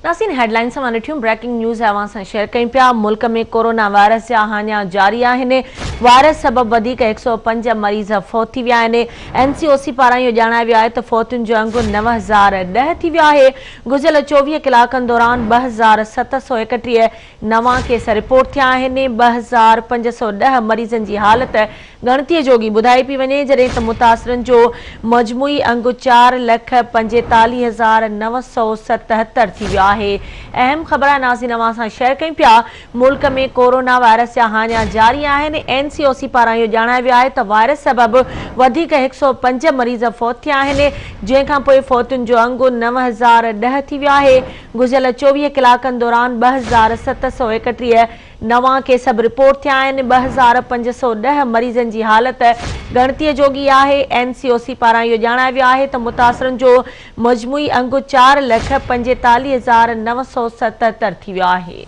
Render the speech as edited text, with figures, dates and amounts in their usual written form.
ناظرين هيڊلائنز اوهان ڏٺيون بريڪنگ نيوز اوهان سان شيئر ڪيون پيا ملڪ ۾ ڪورونا وائرس جا هاڃا جاري آهن وائرس سبب وڌيڪ 105 مريض فوت ٿي ويا آهن اين سي او سي پاران اهو ڄاڻايو ويو آهي ته فوتين جو انگ 9010 ٿي ويو آهي گذريل 24 ڪلاڪن دوران 2731 نوان ڪيس رپورٽ ٿيا آهن، 2510 مريضن جي حالت ڳڻتيء جوڳي ٻڌائي پئي وڃي، جڏهن ته متاثرن جو مجموعي انگ چار لک 45977 ٿي ويو آهي. اهم خبر آهي ناظرين اوهان سان شيئر ڪيون پيا، ملڪ ۾ ڪورونا وائرس جا هاڃا جاري آهن، اين سي او سي پاران اهو ڄاڻايو ويو آهي ته وائرس سبب وڌيڪ 105 مريض فوت ٿيا آهن، جنهن کانپوء فوتين جو انگ 9010 ٿي ويو آهي. گذريل 24 ڪلاڪن دوران 2731 نوان ڪيس به رپورٽ ٿيا آهن، 2510 مريضن جي حالت ڳڻتيء جوڳي آهي، اين سي او سي پاران اهو ڄاڻايو ويو آهي ته متاثرن جو مجموعي انگ چار لک 45977 ٿي ويو آهي.